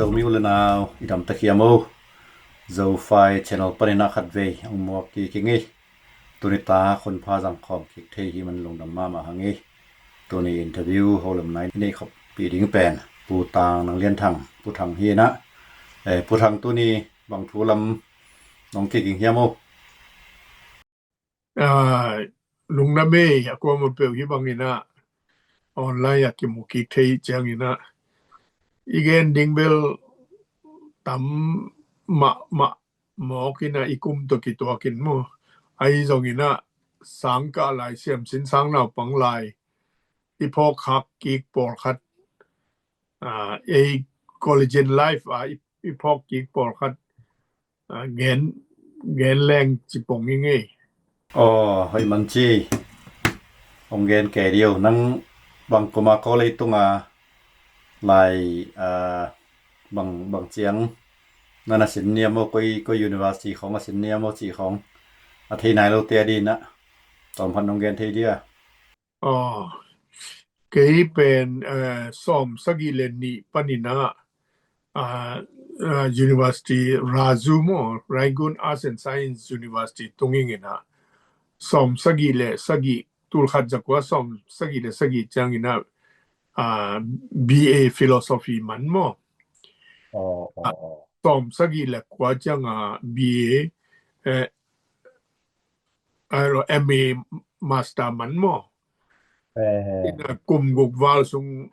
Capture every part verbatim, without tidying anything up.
Zomi u le nau, i dam ta hiam o? Zofai channel panin ah khatvei hong muak kik ing ei. Tuni ta hun pha zang khawm kik thei hi man lungdam mahmah hang ei. Tuni interview holam nai i nei khop pi ding pen Pu Tang Nang Lian Thang, Pu Thang hi na. Eh, Pu Thang, tuni bang thu lam nong kik ing hiam o? Ah, lungdam ei, a kuamah peuh hi bangin ah online ah kimu kik thei ciangin ah i gen ding bel tam mahmah mawk in ah i kum tawh kituak in maw. Ahi zongin ah sangkah lai, siamsin sang naupang lai i phawk khak kik pawlkhat, ah, ei college life ah i, i phawk kik pawlkhat, ah, gen, gen leng ci pong ing ei. Aw, hoih man ci. Hong gen kei dih o. Nang bang kuma kawlei tunga lai, ah, bang, bang ciang na na sin niam o, koi, koi university khawng a sin niam o cih khawng a thei nai lote a dih na tawm khat nong gen thei dia? Aw, kei pen, eh, sawm sagih le nih panin ah, ah, ah, University Razu maw, Rangoon Arts and Science University tung ing in ah, sawm sagih le sagih, tul khat za kua sawm sagih le sagih ciangin ah, ah, B A Philosophy man maw. Aw, aw, aw. Sawm sagih le kua ciang ah B A, eh, ahi lo M A Master man maw. Eh, eh. In ah kum guk val sung,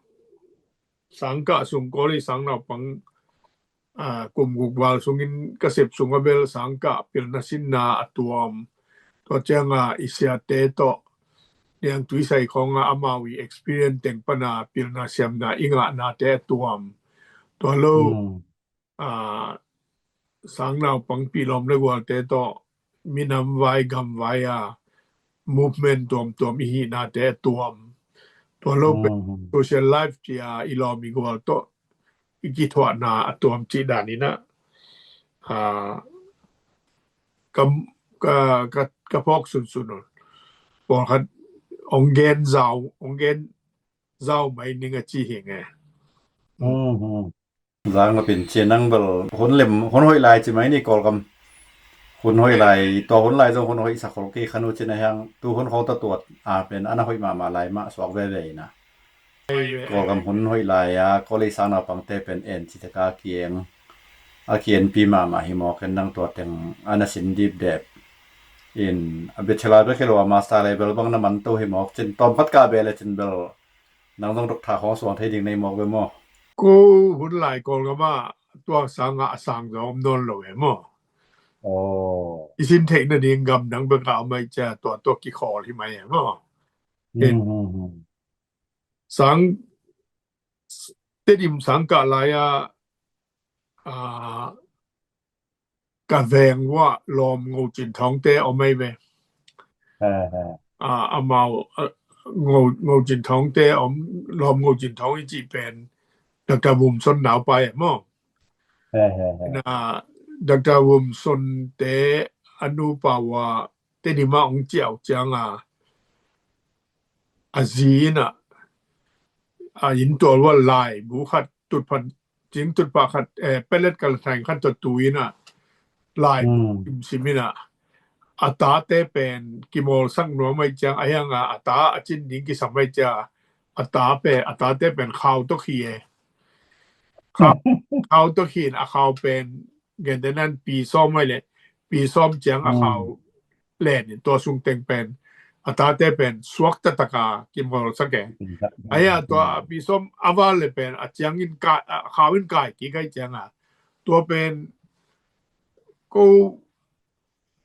sangkah sung, kawlei sang naupang, ah, kum guk val sungin ka sep sungah bel sangkah pilna sinna a tuam. Tua ciang ah i siate tawh niangtui sai khawng ah amau i experience teng pan ah pilna siamna i ngahnate a tuam. Tua lo, hmm, ah, sang naupang pi lawm le gualte tawh minam vai gam vai a movement tuamtuam i hihnate a tuam. Tua lo pen, hmm, social life cia i lawm i gual tawh i kithuahna a tuam cih dan in ah, ah, ka, ka, ka, ka phawk sunsun un. Pawlkhat hong gen zau, hong gen zau mai ning a ci hi nge. Hmm, hmm. Zang a pin ci nang bel hun lem, hun hoih lai ci mai ni Kawlgam. Hun hoih lai, tua hun lai zong hun hoih sa khol kei khan uh cin a hiang, tu hun khawng ta tuat a pen ana hoih mahmah lai mah suak veve in ah. Kawlgam hun hoih lai a kawlei sang naupangte pen en ci tek a kieng, a kienpi mahmah hi mawk in nang tua teng ana sin dipdep in a bachelor bek hi lo a master level bang na man to hi mawk cin, tawm khat ka beh le cin bel nang zong doctor khawng suang thei ding nei mawk ve maw? Ko hun lai Kawlgam ah tua sang ah a sang zong om nawn lo ve maw? Aw. I sin theih nading gam dang bek ah om ai cia, tua tua kikhawl hi mai e maw? Hmm, hmm, hmm. Sang, Tedim sangkah lai ah, ah, ka veng uah Lawm Ngo Cin Thawngte om ei ve. Eh, eh. Ah, amau, ah, Ngo, Ngo Cin Thawngte om, Lawm Ngo Cin Thawng i cih pen Doctor Vum Son naupai e maw? Eh, eh, eh. Na, Doctor Vum Sonte a nupa uah Tedim ah hong ciah uh ciang a, a zi in ah, a inn tual uah laibu khat, tutpha, cing tutphah khat, eh, pellet kal thaing khat tawh tu in ah, laibu, hmm, simsim in ah, a tate pen kimawlsak nuam ai ciang, a hiang a, a ta a cin ding kisam ai ciang, a ta pen, a tate pen khau tawh khi e. Khau, khau tawh khi in a khau pen, gentehna in pi sawm ai le, pi sawm ciang a, hmm, khau len in tua sung teng pen a tate pen suak taktak a kimawlsak e. Taktak. Ai a tua, hmm, pi sawm a val le pen a ciang in kai, a khau in kai kik ai ciang a, tua pen ko,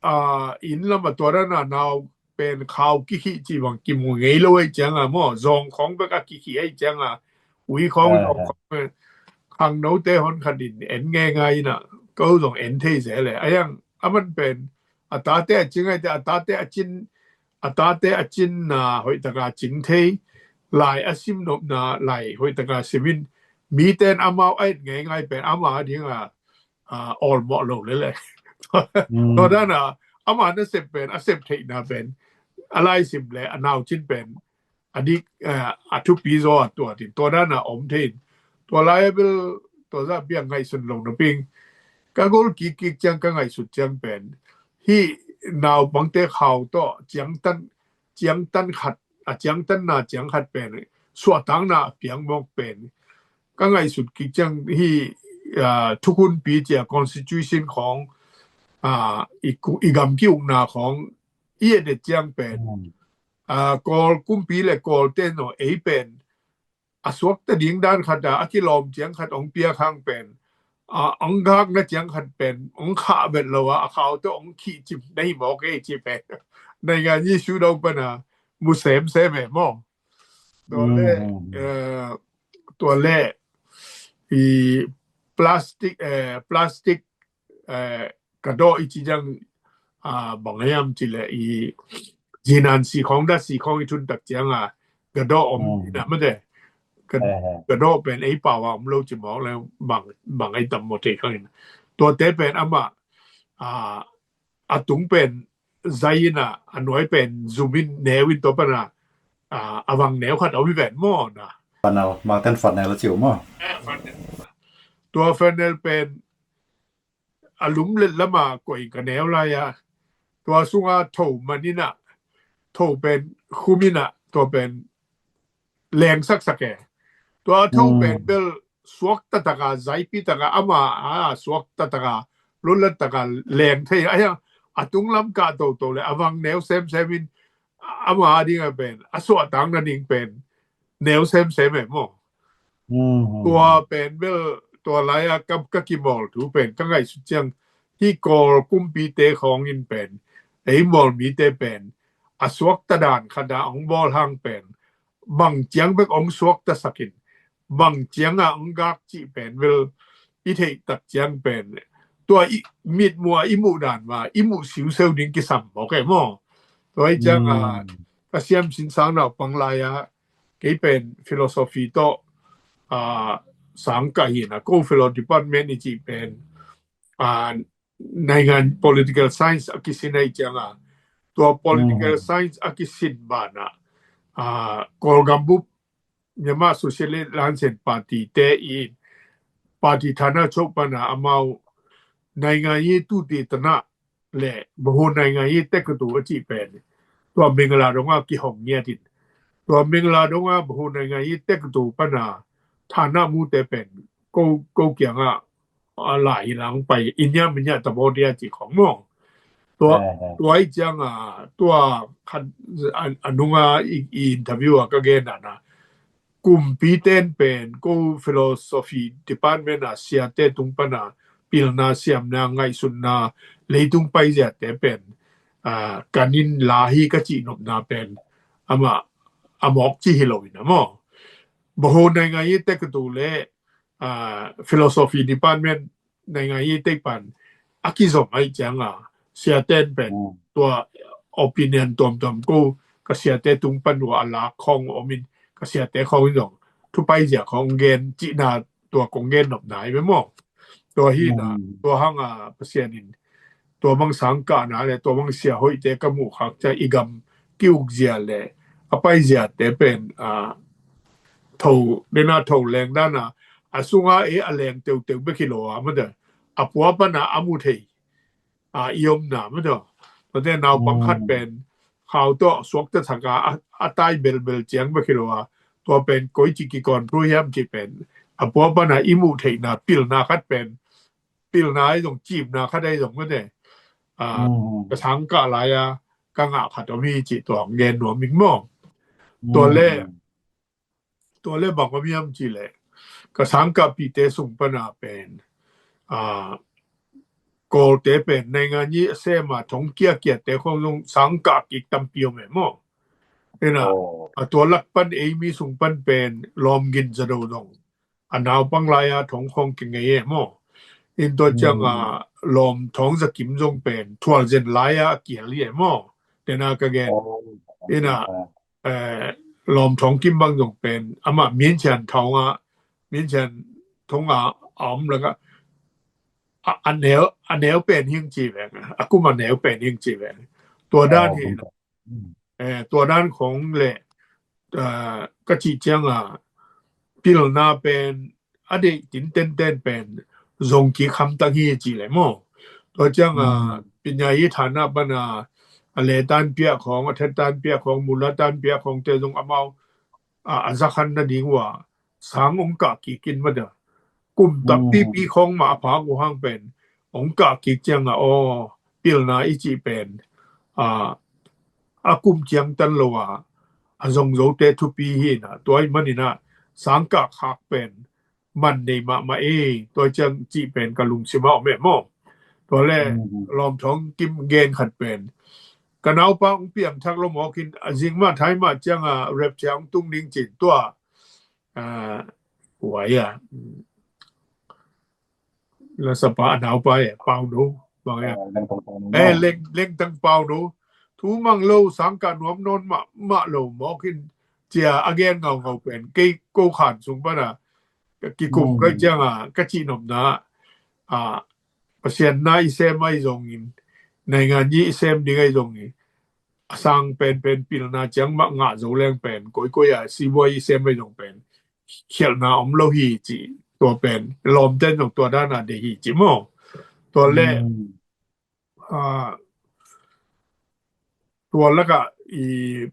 ah, inn lam a tua dan a nau pen khau kikhih cih bang kimu ngei lo ai ciang a maw, zawng khawng bek a kikhih ai ciang a, ui khawng, ah, zawng khawng pen khangnote hon khat in en ngeingai in ah, ko zong en thei zel e. A hiang, a man pen a tate a cing ai te, a tate a cin, a tate a cinna hoih taka cing thei, lai a sim nopna lai hoih taka sim in, mite in amau a et ngeingai pen ama ding a, ah, awlmawh lo lel e. Mm. Tua dan a ama nasep pen, a sep theihna pen, a laisim le a naucin pen a dik, eh, a thupi zaw a tuat in, tua dan a om thei in. Tua lai a bel tua zah bia ngaihsun lo na ping. Ka gol kik kik ciang ka ngaihsut ciang pen, hih naupangte khau tawh ciangtan, ciangtan khat, a ciangtanna ciang khat pen suahtakna a piang mawk pen, ka ngaihsut kik ciang hih, ah, thukhunpi cia constitution khawng, ah, i ku-, i gam ki-ukna khawng i et et ciang pen, ah, Kawl kumpi le Kawlte naw ei pen a suakta ding dan khat a, a kilawm ciang khat hong piak hang pen, a, hong gakna ciang khat pen hong khah vet lo a, a khau tawh hong khih cim na hi mawk ei ci pen. Naingan Yesu dong pan a mu semsem e maw. Tua le, eh, tua le i plastic, eh, plastic, eh, ka dawh i ci ciang, ah, bang hiam ci le i zinan si khawng, dat si khawng i thun tak ciang a ka dawh om ina mate. Ka, ka dawh pen ei pau a om lo ci mawk le bang, bang ei tam maw thei khang ina. Tuate pen amah, ah, a tung pen zai ina, a nuai pen zum in neu in tua pan a, ah, a vang neu khat a om hi ven maw na. Fanel, Martin Fanel a ci uh maw. Tua Fanel pen a lum let lama koih ka neu lai a, tua sunga tho man ina, tho pen khum ina, tua pen leng saksak e. Tua tho pen bel suakta taka, zaipi taka, ama a suakta taka, lutlat taka leng thei a, a tunglam kah toto le a vang neu semsem in ama a ding a pen a suahtakna ding pen neu semsem e maw. Tua pen bel tua lai a ka, ka kimawl thu pen ka ngaihsut ciang hih Kawl kumpite khawng in pen ei mawl mite pen a suakta dan khat a hong bawl hang pen bang ciang bek hong suakta sak in, bang ciang a hong gak cih pen bel i theih tak ciang pen tua i mitmuh a i muh dan ma i muh siuseu ding kisam mawk e maw. Tua hi ciang a ka siam sinsang naupang lai a kei pen philosophy tawh, ah, sang kah hi na, ko philo department i cih pen, ah, naingan political science a kisin ahi ciang a, tua political science a kisin ban a, ah, Kawlgam bup Myanmar Socialist Lansen Party te i party thana choh pan a amau naingan i tuti tana le bahu naingan i tekatu a cih pen tua Mingala dong a kihong ngiat in, tua Mingala dong a bahu naingan i tekatu pan a thana mute pen ko, ko kiang a a lai lang pai India minya tabaw dia ci khong maw. Tua, tua i ciang a, tua khan a, a nunga i, i interview a ka gen a na. Kumpi ten pen ko philosophy department a siate tung pan a pilna siamna ngaihsutna leitung pai ziate pen, a, kanin la hi ka ci nopna pen ama a mawk ci hi lo in a maw. Bahu naingan i tekatu le, a, philosophy department naingan i tek pan a kizom ahi ciang a siaten pen tua opinion tuamtuam ko ka siate tung pan ua a lak khong om in ka siate khong in zong thupai zia khong gen cihna tua kong gen nopna i be maw. Tua hi na, tua hang a Pasian in tua bang sangkahna le tua bang sia hoihte ka muh khak ciang i gam ki-uk zia le a pai ziate pen, a, tho dena tho leng dana a sunga e a leng teuteu bek hi lo a mate a pua pana a mu thei a i omna mate. Tua te naupang khat pen khau tawh suakta thaka a, a tai belbel ciang bek hi lo a tua pen koi ci kikawn thu hiam ci pen a pua pana i muh theihna pilna khat pen pilna ahi zong cimna khat ahi zong mate. A, ka sangkah lai a ka ngah khat om hi ci tua gen nuam ing maw. Tua le tua le bang om hiam ci le ka sangkahpihte sung pana pen, a, Kawlte pen naingan i a sema thong kiakiate khong zong sangkah kik tampi om e maw. Ina a tua lak pan eimi sung pan pen lawm gin zado zong a naupang lai a thong khong kingei e maw. In tua ciang a lawm thong zakim zong pen thual zen lai a kial i e maw. Tena ka gen ina, eh, lawm thong kim bang zong pen ama min chian thong a, min chian thong a om laka a, a neu, a neu pen hing ci veng, a kum a neu pen hing ci veng. Tua dan hi, eh, tua dan khong le, eh, ka ci ciang a pilna pen a deih tinten ten pen zong kik hamtang hi ci leh maw. Tua ciang a, mm, pinya i thana pan a, a le tan piak khawng, a that tan piak khawng, mula tan piak khawng te zong amau a, a zakhan nading uh a sang ong kah kik in mah a. Kum tampipi khawng mah a phak uh hang pen ong kah kik ciang a, aw, pilna i cih pen a, a kum ciangtan lo a, a zong zote thupi hi na, tua ahih manin a sang kah khak pen man nei mahmah e, tua ciang cih pen ka lungsim ah om e maw. Tua le lawm thawng kim gen khat pen ka naupa ong piangthak lo mawk in, a zing mah thai mah ciang a rapture ong tung ding cin tua. A, huai a, lasapa a naupa e, Pau No, bang e, Lengtang Pau No. E, Leng, Lengtang Pau No. Thu mang lo, sang kah nuam nawn mahmah lo mawk in, cia a gen ngaungau pen kei ko khan sung pan a ka kikum ka ciang a, ka cihnopna a, Pasian na i sem ahi zongin, naingan i sem ding ahi zongin, a sang penpen pilna ciang mah ngah zo leng pen, koikoi a sibuai i sem ahi zong pen khialhna om lo hi ci, tua pen lawmten zong tua dan a deih hi ci maw. Tua le a, tua lakah i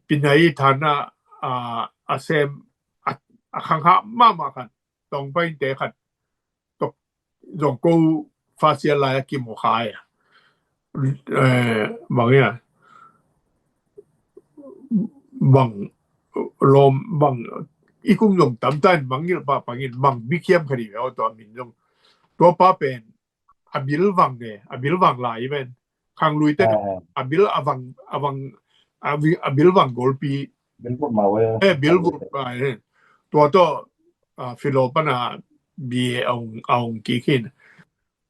pinya i thana a, a sem a, a khanghah mahmah khat, tawngpainte khat, tok zong ko fasial lai a kimu khai a, e, bang ia, bang lawm, bang i kum zong tamtan bang ngil pa pangin bang bikhiam khat i ve aw, tua min zong tua pa pen a bil vang ne, a bil vang lai i ven. Khang lui te a bil a vang, a vang, a bil vang golpi. Bil vut mau e. E, bil vut mai e. Tua tawh a, Filo pan a bia a ong, a ong kik hin.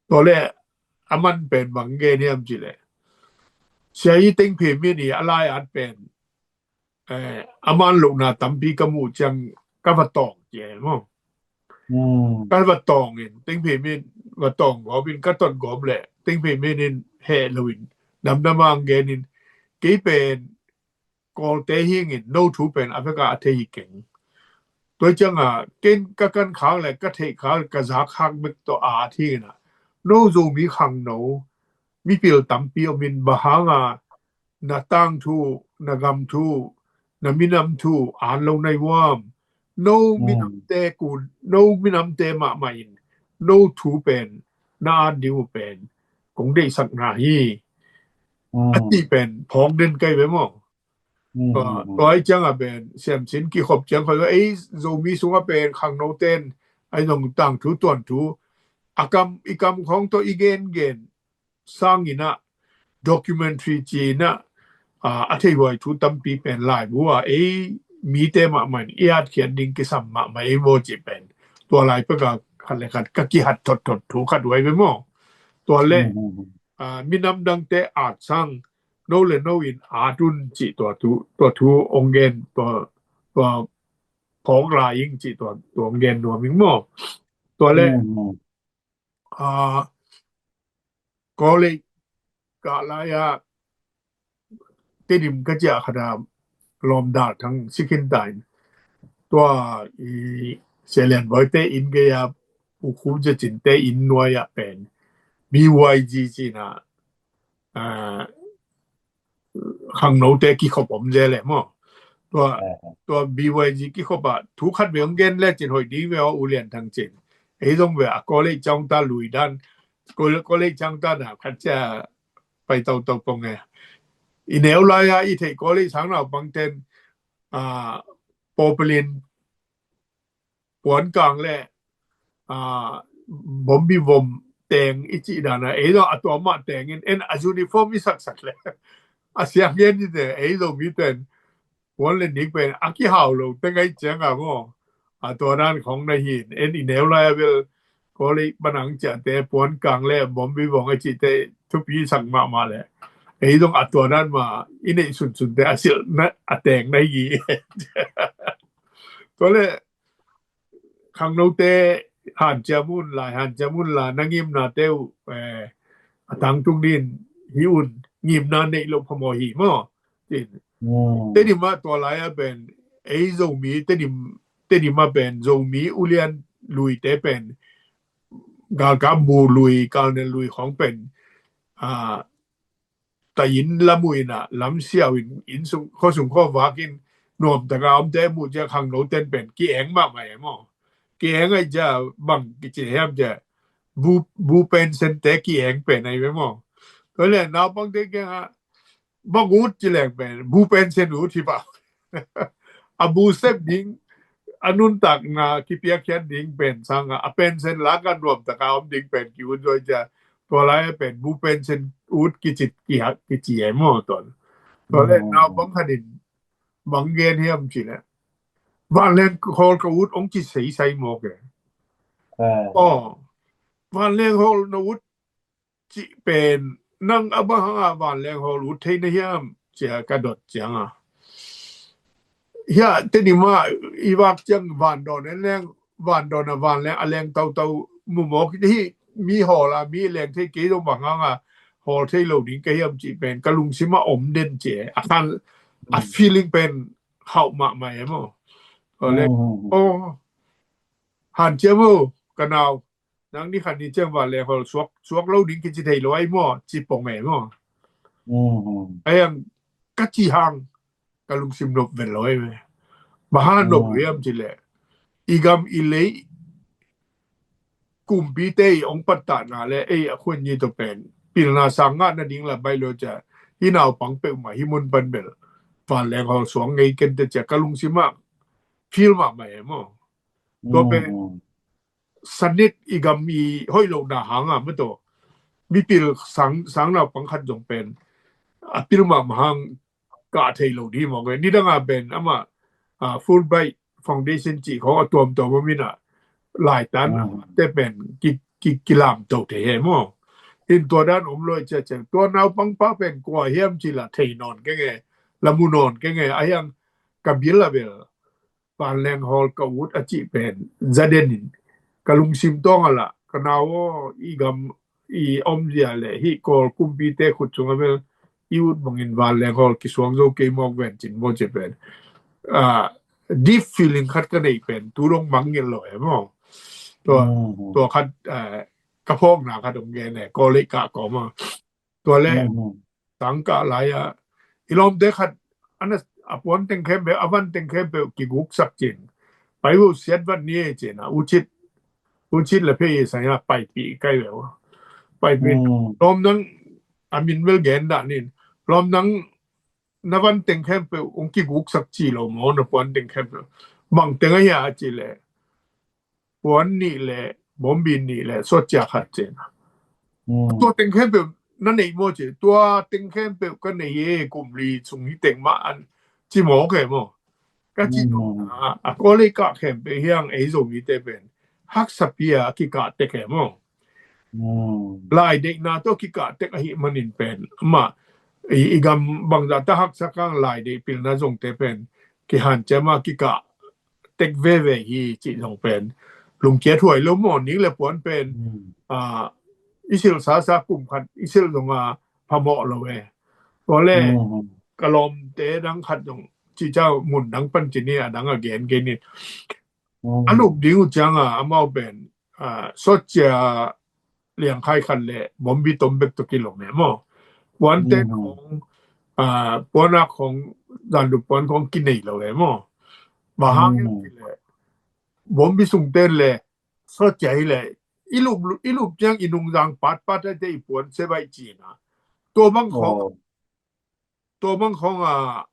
Tua le a man pen bang gen hiam ci le, sia i teng phi mi ni a lai at pen e, a man lohna tampi ka muh ciang ka va tawng ci e maw. Ka va tawng in, teng phi min va tawng gawp in, ka tot gawp le teng phi min in heh lo in, damdam ang gen in, kei pen Kawlte hing in, no thu pen a vek a a thei hi keng. Tua ciang a, ken ka kan khak le ka theih khak le ka zak khak bek tawh a a thei in a, no Zomi khangno mipil tampi om in, bang hang a na tangthu, na gamthu, na minamthu an lo nai uam. No minamte kun, no minamte mahmah in no thu pen na an ding uh pen kong deihsakna hi. A ti pen phawk den kai ve maw. Tua, tua i ciang a pen siamsin kikhop ciang khoi ei Zomi sung a pen khangno ten ai zong tangthu tuanthu a kam, i kam khawng tawh i gen gen sangin a, documentary ci-in a, a, a theihuai thu tampi pen laibu a ei mite mahmah in i atkhiat ding kisam mahmah ei maw ci pen. Tua lai pek a khat le khat ka kihat thotthot thu khat huai ve maw. Tua le a, minam dangte at sang, no le no in at un ci tua thu, tua thu ong gen, tua, tua phawk lai ing ci tua, tua ong gen nuam ing maw. Tua le a, college kah lai a Tedim ka ciah khat a lawm dal thang sikin tain tua i Selian Boite inn gei a Pu Khum Cia Cinte inn nuai ah pen B Y G ci-in a, a, khangnote kikhop om zel e maw. Tua, tua B Y G kikhop ah thu khat ve ong gen le cin hoih ding ve aw U Lian Thang cin. Ei zong ve a college ciang ta lui dan, college ciang ta na khat cia pai tau tau pong e. I neu lai a i theih college sang naupang ten a, pawlpalin puan kang le a, bombi vom teng i cih dan a, ei zong a tua mah teng in en a uniform i saksak le a siang gen i te, ei Zomi ten puan le nik pen a kihau lo te ngai ciang a maw. A tua dan khong na hi in en i neu lai a bel college banang ciahte puan kang le bombi vom a cihte thupi sak mahmah le ei zong a tua dan mah i neih sunsunte a silh na a teng na hi. Tua le khangnote hanciam un la, hanciam un la, na ngimnate uh, eh, a tangtung din hi un, ngimna neih loh phamawh hi maw. Tin. Tedim ah tua lai a pen ei Zomi, Tedim, Tedim ah pen Zomi ulian luite pen, galkap bu lui, kalnel lui khawng pen, a, ta inn lam uh in a, lam siau in, inn sung, khua sung khua vak in, nuam taka omte muh ciang khangno ten pen ki-eng mahmah e maw. Ki-eng ai cia bang kici hiam cia, bu, bu pension te ki-eng pen ai ve maw. Tua le naupangte kiangah bang ut ci leng pen bu pension ut hi pah. A bu sep ding, a nuntakna kipiakkhiat ding pen sangah a pension laka nuam taka om ding pen ki-ut zaw cia. Tua lai pen bu pension ut kici, kiha, kici e maw tuan. Tua le naupang khat in bang gen hiam ci le, vanleng hawl ka ut ong ci seisai mawk e. Aw, vanleng hawl na ut cih pen, nang a bang hanga vanleng hawl ut thei na hiam cia ka dot cianga, hia teni mah i vak ciang vandawn en leng, vandawn a vanleng a leng tautau mumawk hi. Mi hawl a mi leng thei kei zong bang hanga hawl thei lo ding ka hiam cih pen ka lungsim a om den ci e. A khan a feeling pen hauh mahmah e maw. Tua le, aw, hanciam o ka nau, nang ni khat ni ciang vanleng hawl suak, suak lo ding kici thei lo ai maw, ci pong e maw. Ai ang ka ci hang ka lungsim nop ven lo ai ve. Bang hang nop lo hiam ci le, i gam i lei kumpite i ong pattahna le ei a khuan nyi to pen pilna sang ngah nading la baih lo cia, hi naupang peuhmah hi mun pan bel vanleng hawl suak ngei kente cia ka lungsim ah feel mahmah e maw. Tua pen sanik i gam i hoih lohna hanga maw, tua mipil sang, sang naupang khat zong pen a pil mahmah hang kah thei lo ding mawk e. Nidanga pen amah, a, Fulbright Foundation cih khawng a tuamtuam om in a, laitan te pen ki, ki, kilamto thei he maw. In tua dan om lo i ciaciang, tua naupang pa pen kua hiam ci la thei nawn keng e, la mu nawn keng e. A hiang ka bil a bel vanleng hawl ka ut a cih pen zaden in ka lungsim tawng a lah, ka nau aw, i gam i omzia le hih Kawl kumpite khut sungah bel i ut bangin vanleng hawl kisuang zo kei mawk ven cin maw ci pen, a, deep feeling khat ka neih pen tu dong mangngilh lo e maw. Tua, tua khat, a, ka phawkna khat ong gen e, Kawl leikah kawm a. Tua le tangkah lai-ah i lawmte khat ana, a puan teng khempeuh, a van teng khempeuh kiguksak cin, pai uh siat vat ni e cin a, uchit, uchit le phei e saya paipih kai ve uh. Paipih lawm nang a min bel gen dah nin, lawm nang na van teng khempeuh ong kiguksak ci lo maw, na puan teng khempeuh? Bang teng a hia a ci le puan nih le bombi nih le suatcia khat cin a. Tua teng khempeuh na neih maw ci, tua teng khempeuh ka neih e, kum li sung hi teng mah an ci mawk e maw. Ka ci a, a Kawl leikah khempeuh hiang ei Zomite pen haksa pi a kikah tek e maw. Laideihna tawh kikah tek ahih manin pen amah i, i gam bangzah ta haksa kang laideih pilna zongte pen kihanciam a kikah tek veve hi cih zong pen lungkiat huai lo maw. Ning le puan pen, a, i silh sasa kum khat i silh zong a phamawh lo e. Tua le ka lawmte dang khat zong cih ciang mun dang pan ci ni, a dang a gen kei ni. A lup ding uh ciang a amau pen, a, suatcia liangkhai khat le bombi tom bek tawh kilom e maw. Puante khawng, a, puanak khawng, zanlup puan khawng kinei lo e maw. Bang hang hiam ci le bombi sungten le suatcia hi le i lup, i lup ciang i nungzang patpat a te i puan se baih cina. Tua bang khawng tua bang khawng a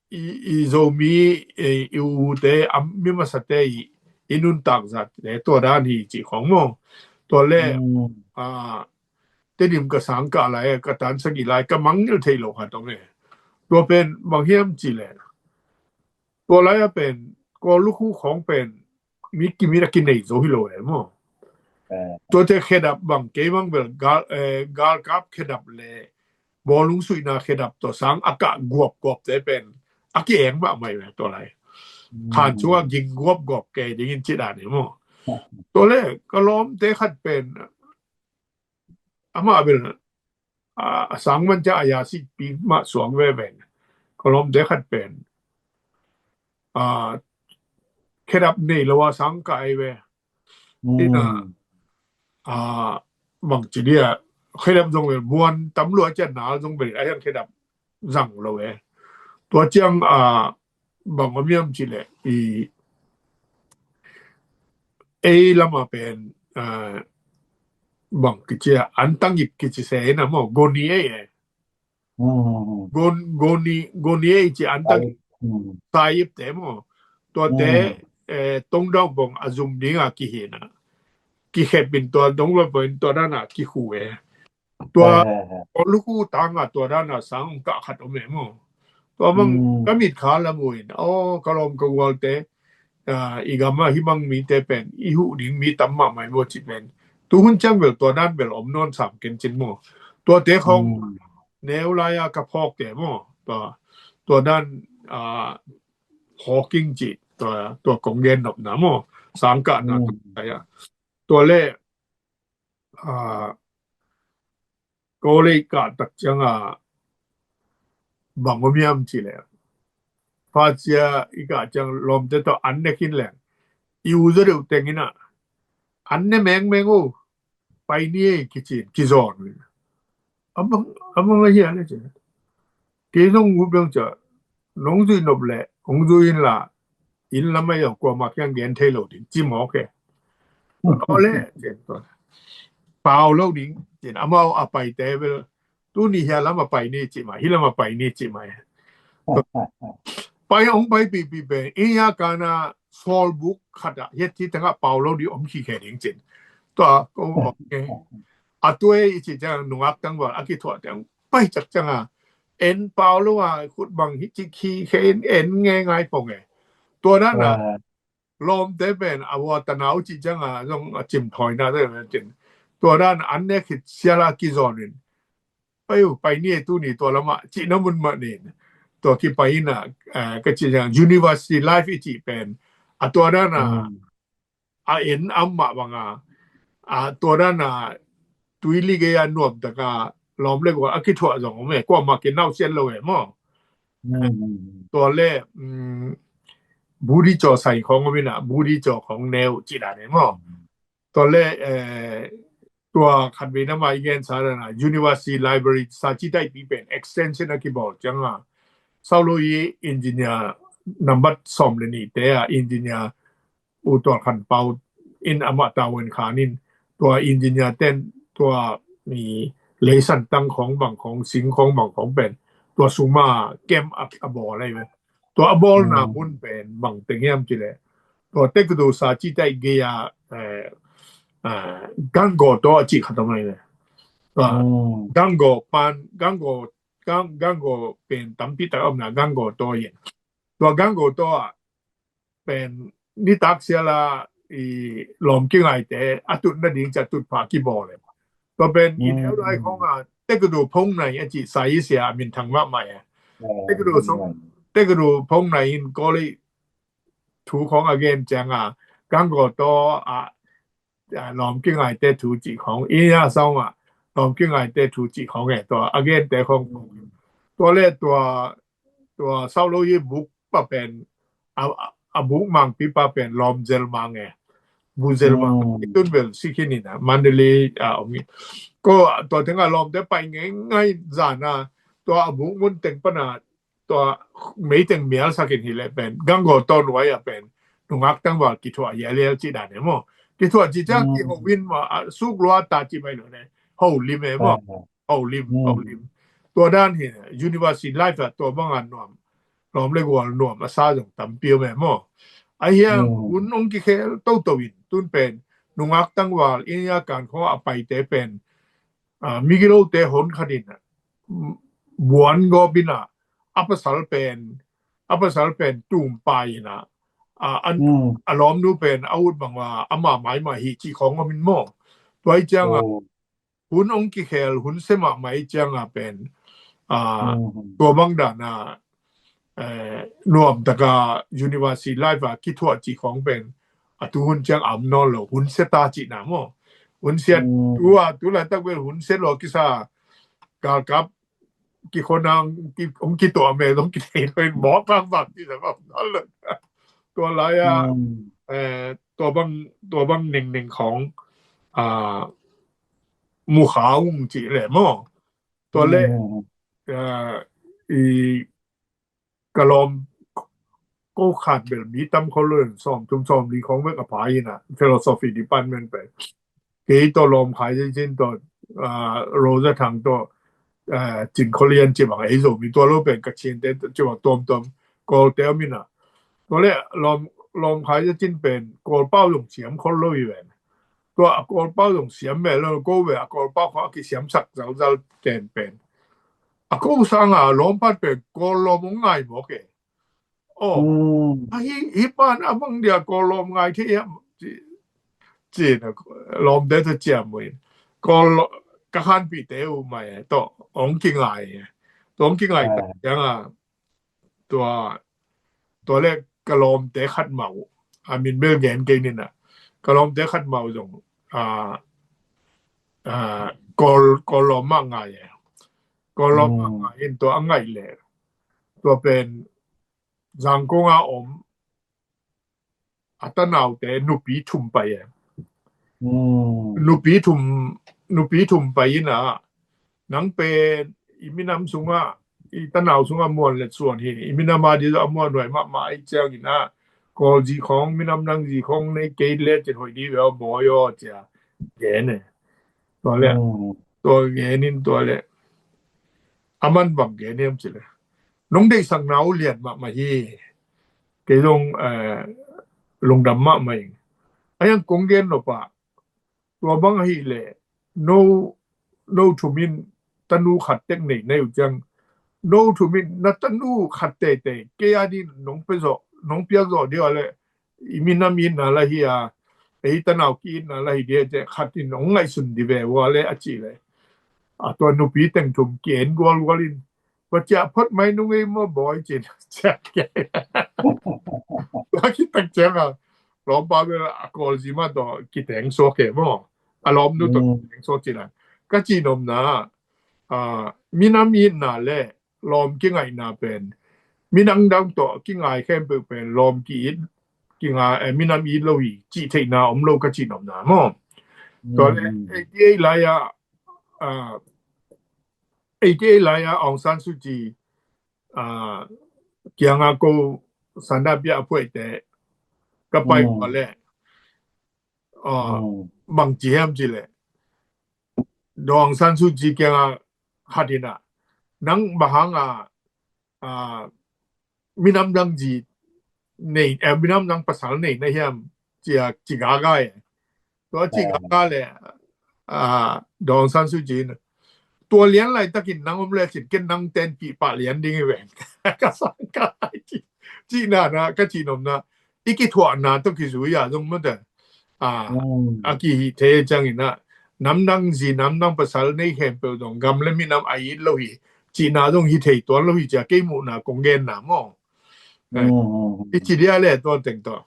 i, i Zomi, i, i ute, a mi masate i, i nuntak zat le tua dan hi ci khawng maw. Tua le, a, Tedim ka sang kah lai, ka tan sagih lai ka mangngilh thei lo khat om e. Tua pen bang hiam ci le, tua lai a pen Kawl lukhu khawng pen mi kimin a kinei zo hi lo e maw. Tuate khedap bang kei bang bel gal, eh, galkap khedap le bawlung suihna khedap tawh sang a kah guapguapte pen a ki-eng mahmah e tua lai. Than cungah ging guapguap kei dingin ci dan hi maw. Tua le ka lawmte khat pen amah bel, a, a sang man cia a ya sik pi mah suang veve. Ka lawmte khat pen, a, khedap nei lo a sang kah ai ve. Ina, a, bang ci dia, khedap zong bel buan tam lua cian nal zong bel a hiang khedap zang lo e. Tua ciang, a, bang om hiam ci leh, i, ei lama pen, a, bang kici a, an tangip kici se na maw, goni ei e. Goni, goni ei ci an tangip, saip te maw. Tuate, eh, tongdau bong a zum dinga kihina. Kikhep in tua tongdau bong in tua dana kikhu e. Tua, tua lukhu tanga tua dana sang ka khat om e maw. Tua mang ka mit kha la mu in, aw, ka lawm ka gual te, a, i gam a hi mang mite pen, i huh ding mi tam mahmah maw ci pen. Tu hun ciang bel tua dan bel om nawn sam ken cin maw. Tuate khong neu lai a ka phawk te maw. Tua, tua dan, a, hawking ci, tua, tua kong gen nopna maw. Sang ka na tua lai a. Tua le, a, ko le i kah tak cianga bang om hiam ci le. Fa cia i kah ciang lawmte tawh an ne khin leng. I u zaw deuh teng ina. An ne mengmeng o. Pai ni ei kicin, kizawn. Amang, amang a hia le ci. Kei zong u beng cia. Nong zui nop le, hong zui in la. Inn lam a iau kuamah kiang gen thei lo ding, ci mawk e. Aw le, cin tua. Pau lo ding, cin amau a paite bel. Tuni hia lam a pai ni ci mai, hi lam a pai ni ci mai. Pai hong pai pipi pen, i hia kana sawlbuk khat a, hiat ci tengah pau lo ding om khikhe ding cin. Tua, ko, ok. A tuai i ci ciang nungak tangval, a kithuah teng, pai cak cianga. En pau lo a, khut bang hi ci khikhe en, en nge ngai pong e. Tua dana, lawmte pen a vua tanau cih cianga zong a cimthawina te pen cin. Tua dan an ne khit siala kizawn in. Pai uh, pai ni e tuni tua lamah cihna mun mah nin. Tua kipai ina, eh, ka cih ciang university life i cih pen. A tua dana, a en am mah banga. A tua dana, tuili gei a nuamtaka, lawm le gua, a kithuah zong om e, kuamah kinausian lo e maw. Tua le, budi caw sai khong om ina, budi caw khong neu cih dan e maw. Tua le, eh, tua khat vei nama i gensa dana, university library sa ci taihpi pen extension a kibawl cianga. Sau lo i engineer nambat sawm le nihte a engineer U Tual Khan Pau in amah tavuan khan in tua engineer ten tua mi leisan tang khong bang khong sing khong bang khong pen tua suma kem a, a bawl ai ve. Tua a bawlna mun pen bang teng hiam ci le tua tekdu sa ci tai gei a, eh, eh, ganggo to a ci khat om ai ve. Tua ganggo pan ganggo gang, ganggo pen tampi tak omna ganggo to yen. Tua ganggo to a pen nitak siala i lawm kingaite a tut nading cia tut pha kibawl e. Tua pen i theu lai khong a tekdu phong nai a ci sa i sia a min thang mahmah e. Tekdu song tekdu phong nai in kawlei thu khong a gen cianga ganggo to a, a, lawm kingaite thu cih khong i a song a lawm kingaite thu cih khong e tua a gente khong tua le tua tua sau lo i buk pa pen a, a, a buk mangpi pa pen lawm zel mang e. Bu zel mang i tun bel sikhin ina Mandalay a om i ko tua tenga lawmte pai ngei ngai zana tua a buk mun teng pana tua meiteng mial sakin hi le pen ganggo to nuai a pen nungak tangval kithuah hi a lial ci dan e maw. Kithuah ci ciang ki ho win maw a suk lua ta ci mai lo ne ho lim e maw. Ho lim, ho lim. Tua dan hi university life a tua banga nuam lawm le gual nuam a sa zong tampi om e maw. A hiang hun ong kikhel toto in tun pen nungak tangval in a kan kho a paite pen a, migilote hon khat in a, buan gawp in a, a pasal pen a pasal pen tum pai in a, a, an, a lawmnu pen a ut bang a ama mai mah hi ci khong om in maw. Tua i ciang a hun ong kikhel hun se mahmah i ciang a pen a, tua bang dan a eh, nuam taka university life a kithuah cih khong pen a tu hun ciang am nawn lo hun se ta cih na maw. Hun siat tu a tu laitak bel hun se lo kisa galkap kikhonang ki, hong kituah me hong kithei lo in mawk bang bang cih na maw nawn lo. Tua lai a eh, tua bang, tua bang ningning khawng, ah, mu kha ung cih le maw. Tua le, ah, i ka lawm ko khat bel mi tam khol lo in sawm thum sawm li khawng bek a pha in a philosophy department pen. Kei tawh lawm khai zai cin tawh, ah, Rosa Thang tawh, ah, Cin Kholian ci bang ei Zomi tua lo pen ka cin te ci bang tuamtuam Kawlte om in a. Tua le lawm, lawm khai zai cin pen Kawlpau zong siam khol lo i ven. Tua a Kawlpau zong siam meh lo ko ve a Kawlpau kha a kisiamsak zalzal ken pen. A ko sanga lawm pan pen Kawl lawm ong ngai mawk e. Oh, a hi, hi pan a mang dia Kawl lawm ngai thei hiam? Ci, ci na lawm de ta ciam mo in. Kawl ka han pi te u mai to ong ki ngai. To ong ki ngai ta yang a tua, tua le ka lawmte khat mau. A min bel gen kei nin a. Ka lawmte khat mau zong, a, a, Kawl, Kawl lawm mah ngai e. Kawl lawm mah ngai in tua a ngai le. Tua pen Zangkong a om a tanaute nupi thum pai e. Nupi thum, nupi thum pai in a, nang pen i minam sungah, i tanau sungah muan le suan hi, i minam a di a muan huai mahmah i ciang in a, Kawl zi khawng, minam dang zi khawng nei kei le cin hoih di ve aw bawi aw cia gen e. Tua le, tua gen in tua le. A man bang gen hiam ci le. Nong deihsakna uh lian mahmah hi. Kei zong, eh, lungdam mahmah ing. A yang kong gen nop a. Tua bang ahih leh no, no thum in tanu khat tek nei na hi uh ciang. No thum in na tanu khat teitei kei a ding nong pia zawh, nong piak zawh ding a leh i minam itna la hi a, ei tanau ki-itna la hi ding a, khat in hong ngaihsun ding ve ua le a cih le. A tua nupi teng thum ki-en gualgual in, va ciah phot mai nung ei maw bawi cin ciah kei. Tua khit tak ciang a, lawmpa bel a Kawl zi mah tawh kiteng suak e maw. A lawmnu tawh kiteng suak cin a. Ka cih nopna, a, minam itna le lawm kingaihna pen minam dang tawh kingai khempeuh pen lawm ki-it, kingai, eh, minam it lo hi cih theihna om lo ka cih nopna maw. Tua le eighty eight lai-ah, ah, eighty eight lai-ah Aung San Suu Kyi, ah, kiangah ko sanda pia a phuaite ka pai ua le, ah, bang ci hiam ci le. Daw Aung San Suu Kyi kiangah khat in a, nang bang hang a, a, minam dang zi nei, eh, minam dang pasal nei na hiam cia ci gaga e. Tua ci gaga le, a, Daw Aung San Suu Kyi in, tua lian laitakin nang om le cin ken nang tenpih pah lian ding hi ven. Ka sang ka lai ci, cihna na, ka cih nopna, i kithuahna tawh kizui a zong mawte. A, a kihih thei ciangin a, namdang zi namdang pasal nei khempeuh zong gam le minam a it lo hi cihna zong hi thei tuan lo hi cia kei muhna kong genna maw. I ci dia le tua teng tawh.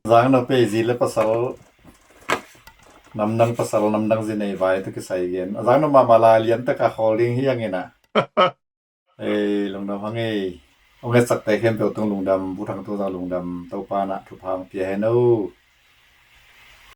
Zang no pei zi le pasal, namdang pasal namdang zi nei vai tawh kisai gen. Zang no mahmah lai lian taka khawl ding hi angin a. Ei, lungdam hang ei. Hong etsak te khempeuh tung lungdam, Pu Thang tung zang lungdam, Topa na thupha hong pia hen o.